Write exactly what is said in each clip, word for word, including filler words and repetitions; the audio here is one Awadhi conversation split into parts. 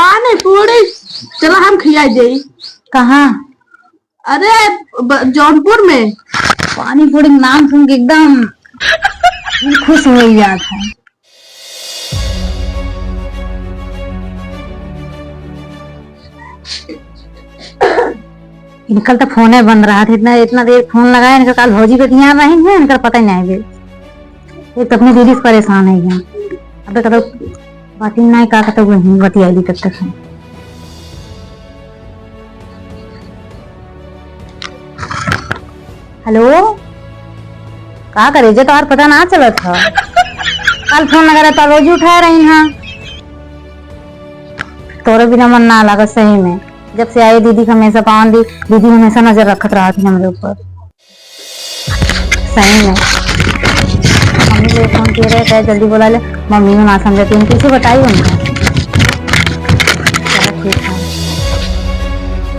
पानी पूरी, चला हम खियाई देई। कहाँ? अरे, ब-, जौनपुर में। पानी पूरी के नाम सुन के एकदम दिल खुश होइ जात है। इनकर तो फोने बंद रहत है, इतना, इतना देर फोन लगाए, इनका काल भौजी बतिया रही है, इनका पता ही नहीं है। एक तो अपनी दीदी से परेशान है यहाँ। अबे कतो बात ही नहीं, का कतो वही बतियाली तब तक है। हेलो, का करे जे तोहार पता ना चलत ह? कल फोन लगा रहा, तो रोज उठा रही हाँ। तोरे बिना मन ना लागत सही में। जब से आई दीदी के हमेशा पावन दी, दीदी हमेशा नजर रखत रहत है हमरे ऊपर। सही में। मम्मी को फोन किए रहे, कहे, "जल्दी बुला ले।" मम्मी को ना समझती, हम कैसे बताई उनका? चलो, ठीक है।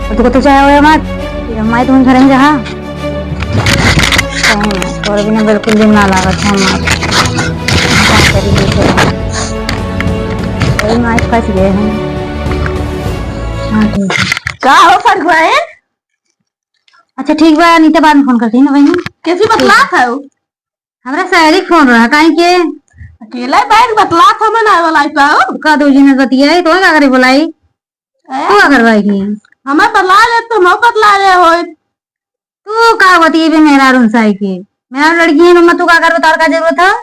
और तू को तो चाहे होए मत, माई तुम घर में रहा। सही में, तोरे बिना बिल्कुल दिन ना लागत है हमार। का करी, देखे रहो। वही माई फंस गए हैं। हाँ, ठीक है। का हो फरुआइन? अच्छा, ठीक बा, अनीता बाद में फोन करती है ना बहनी। कैसी ठीक बतलात है। है वो? हमरा सहेली के फोन रहा, काहे के? अकेला बैठ बतलात है, मैं ना वाला आई पाओ। का दो जी ने बतियाई, तो का करे बुलाई? हैं? तू का करवाई थी? हमें बतला ले, तो हम बतला ले होए। तू का बतियेबे मेहरारू से आइके? मेहरारू लड़की है, मम्मा, तू का करबे, तोर का जरूरत है?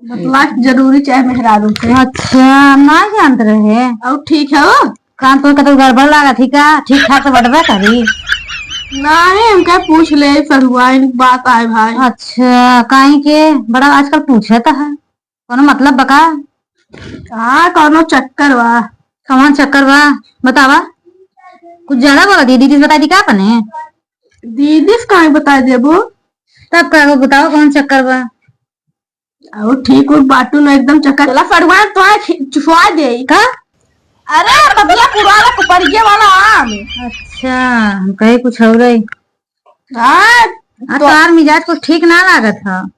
बतला जरूरी चाहे मेहरारू से। अच्छा, ना जानत रहे। और ठीक है वो? कान तो कतौ गड़बड़ लागत ही का? ठीक ठाक तो बटबे करी। नहीं, हम क्या पूछ ले, सरुआइन बात आए भाई। अच्छा, काहे के? बड़ा आजकल पूछत है। कोनो मतलब बका? हाँ, कोनो चक्कर बा। कौन चक्कर बा? बतावा। कुछ ज्यादा बोला दीदी, दीदी से बताई दी का अपने? दीदी से काहे बताई देबो? तब का हो, बताओ कौन चक्कर बा? आओ ठीक हो, बाटू ना एकदम चक्कर। चला फरुआइन तो है, खि-, चुसवा दे। का? अरे, मतलब पुराना कुपरिये वाला आम। अच्छा, हम कहे कुछ और है। हाँ, आ, तो तोहार मिजाज कुछ ठीक ना लागत ह।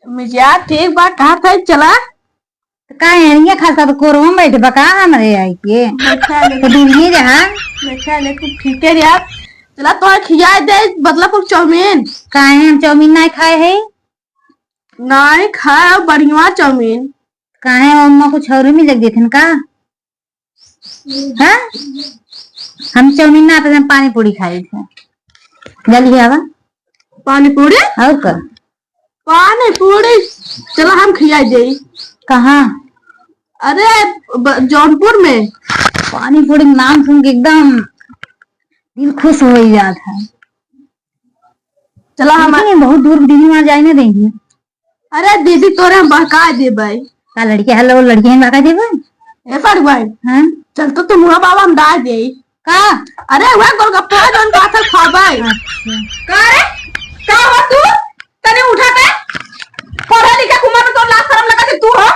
मिजाज ठीक बा, कहा था चला। तो का एनिया खास का तो कोरवा में बैठे बा का हमरे आई के? बैठा ले। तो दूरिये रहा। बैठा ले, तू ठीक है यार। चला तो खिया दे, मतलब कुछ चाउमीन। काहे हम चाउमीन नहीं खाए है? नहीं खाए, बढ़िया चाउमीन। काहे अम्मा कुछ और मिल देथिन का? हाँ? हम चाउमीन ना, तो हम पानी पूरी खाई थे। जल्दी आवा। पानी पूरी? और का? पानी पूरी, चला हम खिया जाई। कहाँ? अरे, ब-, जौनपुर में। पानी पूरी के नाम सुन के एकदम दिल खुश हो जात है। चला हम लेकिन ये बहुत दूर दीदी वहाँ जाए ना देंगे। अरे दीदी, तोरे हम बहका देबै। का लड़के हल्ला, वो लड़के हैं बहका देबै? ए फरुआइन। हाँ? चल तो तुम हुआ बाबा हम डाल दे। का? अरे वह गोलगप्पा है, जौन का था खाबै। अच्छा। का रे? का हो तू? तने उठा के? पढ़े लिखे के उम्र में तो लाज शरम लगा के तू हो?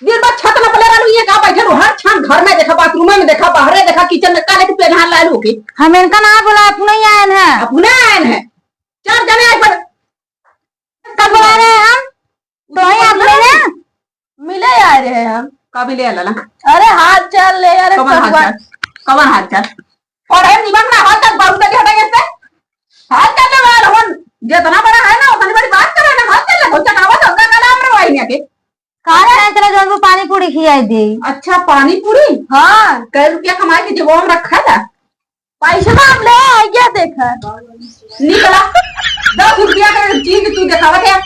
दिन भर छत न पले रहलू, ये का बैठे रहू? हर क्षण घर में देखा, बाथरूम में देखा, बाहरे देखा, किचन में, का लेके पेनहार लालू के? हम इनका ना बोला, अपने ही आयन है। अपने आयन है। चार जने आए पर कब बुला रहे हैं हम? तो ही आप ले ना। मिले आ रहे हैं हम। का मिले आला? अरे हाल चाल ले, अरे कवन हाल चाल? कवन हाल चाल? और है निमन ना हाल चाल, बाबू का हटा कैसे? हाल चाल ले वाला हन, जितना बड़ा है ना, उतनी बड़ी बात करे ना, हाल चाल ले, भौजा का आवाज होता ना, नाम रे वाहिनी के। का रे, चला जौन वो पानी पूरी खियाई दे। अच्छा, पानी पूरी? हाँ, कै रुपया कमाए के जेबवा में रखा था। पैसा हम ले आइए देखा। निकला। दस रुपया का चीज तू देखावत है।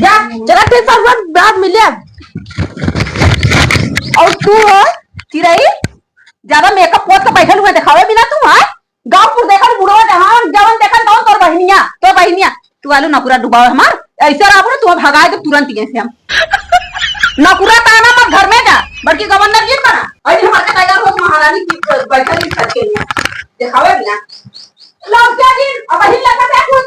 जा। चला ठीक बा, बाद मिले। और तू हो, चिरई, ज्यादा मेकअप पोत के बैठल हुए देखावे बिना तू, हाँ? गाँव पुर देखल बुढ़वा जहाँ जवन देखल तवन तोर बहिनिया, तोर बहिनिया। तू आलू नकुरा डुबावे हमार, ऐसे रहबो ना, तुम्हें भगाए दे तुरंत यहाँ से हम। नकुरा ताना मत घर में जा, बल्कि गवर्नर जी बना। अरे हमारे का तैयार हो महारानी की बैठल की सच के लिए। देखावे बिना। लौट के दिन, अब वही लगा था कुछ